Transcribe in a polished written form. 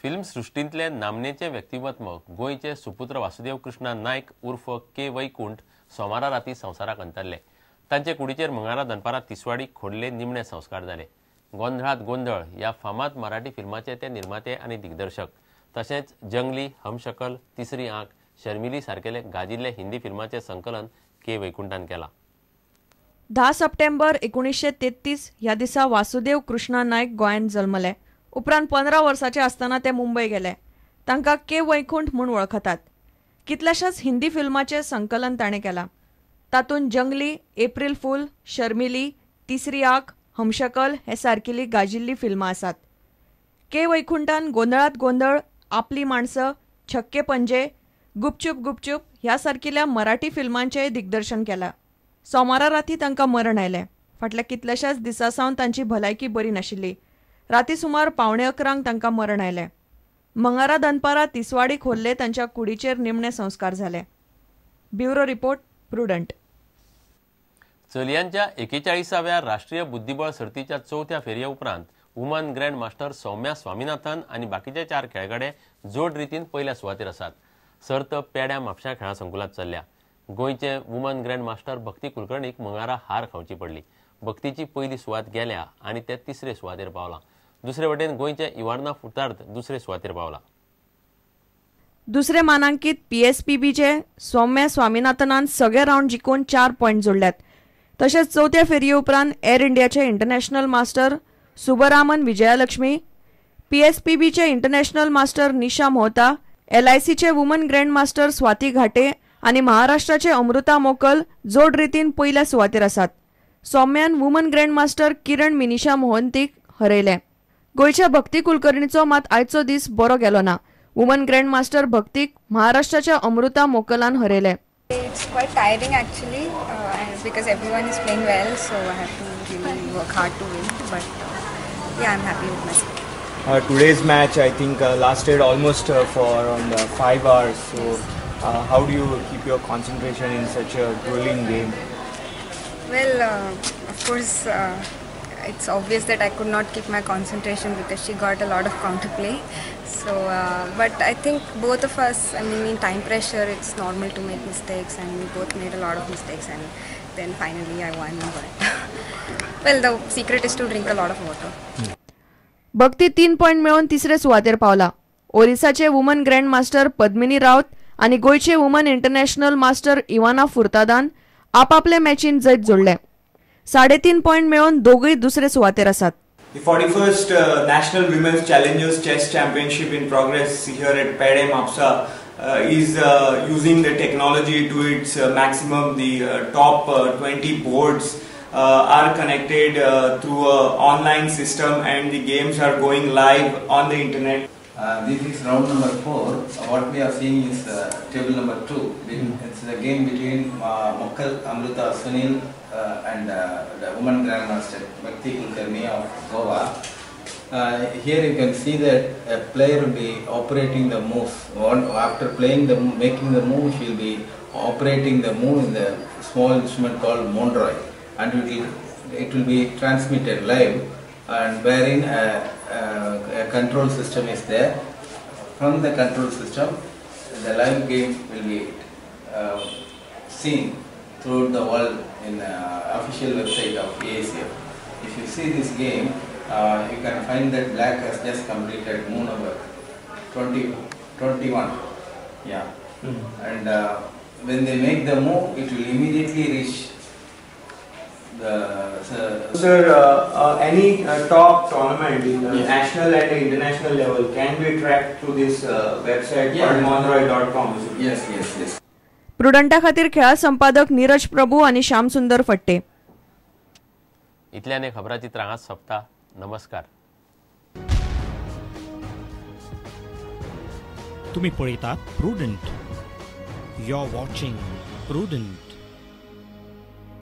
Film सृश्टींतले नामनेचे व्यक्तिमत्व गोंयचे सुपुत्र वासुदेव कृष्णा नायक उर्फ के वैकुंठ सोमारा राती संवसाराक अंतरले. तांचे कुडीचेर मंगळारा दनपारां तिसवाडी खोडले निमणे संस्कार जाले. गोंधळात गोंधळ ह्या फामाद मराठी फिल्माचे ते निर्माते आनी दिग्दर्शक, तशेंच जंगली, हमशकल, तिसरी आंख, शर्मिली सारकेले गाजिल्ले हिंदी फिल्माचे संकलन के वैकुंठान केला. 10 सप्टेंबर 1933 ह्या दिसा वासुदेव कृष्णा नायक गोंयांत जल्मले. उपरांत 15 वर्साचे आसतना ते मुंबय गेले. तांकां के वैकुंठ म्हूण वळखतात. कितल्याशाच हिंदी फिल्माचें संकलन ताणें केलां. तातूंत जंगली, एप्रिल फूल, शर्मिली, तिसरी आंख, हमशकल हे सारकिल्लीं गाजिल्लीं फिल्मां आसात. के वैकुंठान गोंधळात गोंधळ, आपली माणसं, छक्के पंजे, गुपचूप गुपचूप ह्या सारकिल्या मराठी फिल्मांचेंय दिग्दर्शन केलां. सोमारा राती तांकां मरण आयलें. फाटल्या कितल्याशाच दिसां सावन तांची भलायकी बरी नाशिल्ली. राती सुमार 10:45 तांकां मरण आयलें. मंगळारा दनपारां तिसवाडी खोर्ले तांच्या कुडीचेर निमणे संस्कार जाले. Bureau report, Prudent. चलयांच्या 41व्या राष्ट्रीय बुद्धिबळ सर्तीच्या चवथ्या फेरये उपरांत woman grand master Soumya Swaminathan आनी बाकीचे 4 खेळगडे जोड रितीन पयल्या सुवातेर आसात. सर्त पेड्या म्हापश्या खेळां संकुलांत चल्ल्या. गोंयचे वुमन ग्रँड मास्टर भक्ती कुलकर्णीक मंगळारा हार खावची पडली. भक्तीची पयली सुवात गेल्या आनी ते तिसरे सुवातेर पावला. दुसरे वटेन गोंयचे इवार्ना फुटार्द दुसरे सुवातेर पावला. दुसरे मानांकीत PSPBचे सौम्या स्वामीनाथनान सगळे रावंड जिखून 4 पॉयंट जोडल्यात. तशेंच चवथ्या फेरये उपरांत एअर इंडियाचे इंटरनॅशनल मास्टर सुबरामन विजयालक्ष्मी, PSPBचे इंटरनॅशनल मास्टर निशा मोहता, LICचे woman grand master Swati Ghate आनी महाराष्ट्राचे अमृता मोकल जोड रितीन पयल्या सुवातेर आसात. सौम्यान वुमन ग्रँड मास्टर किरण मिनिशा मोहंतीक हरयलें. गोंयच्या भक्ती कुलकर्णीचो मात आयचो दीस बरो गेलो ना. वुमन ग्रँड मास्टर भक्तीक महाराष्ट्राच्या Amrita मोकलान हरयलें. It's quite tiring actually, because everyone is playing well, so I have to really work hard to win. But yeah, I'm happy with myself. Today's match, I think, lasted almost for around 5 hours. So, how do you keep your concentration in such a grueling game? Well, of course, it's obvious that I could not keep my concentration because she got a lot of counterplay. So, but I think both of us, I mean, in time pressure, it's normal to make mistakes, and we both made a lot of mistakes, and then finally I won. But well, the secret is to drink a lot of water. Bhakti 3 point मेळोवन तिसरे सुवातेर पावला. ओरिसाचे woman grand master Padmini Rout आनी गोंयचे woman international master Ivana फुर्तादान आपापले मॅचीन जैत जोडले. 3.5 पॉयंट मेळोवन दोगूय दुसरे सुवातेर आसात. The 41st National Women's Challengers Chess Championship in progress here at Pedem Mapsa is using the technology to its maximum. The top 20 boards are connected through an online system, and the games are going live on the internet. This is round number 4. What we are seeing is table number 2. It's a game between Mokkal Amruta Sunil and the woman grandmaster Bhakti Kulkarni of Goa. Here you can see that a player will be operating the moves. After playing the making the move, she will be operating the move in the small instrument called Mondroy, and it will be transmitted live, and wherein a control system is there. From the control system, the live game will be seen throughout the world in the official website of AACF. If you see this game, you can find that black has just completed move number 21. Yeah. And when they make the move, it will immediately reach the... Sir, any top tournament in the national and international level can be tracked through this website, padmonroy.com. Yes, yes, yes. प्रुडंटा खातीर खेळा संपादक नीरज प्रभू आनी श्यामसुंदर फट्टे. इतल्याने खबराचित्र हांगाच सोंपता. नमस्कार. तुम्ही पळयतात Prudent. You are watching Prudent.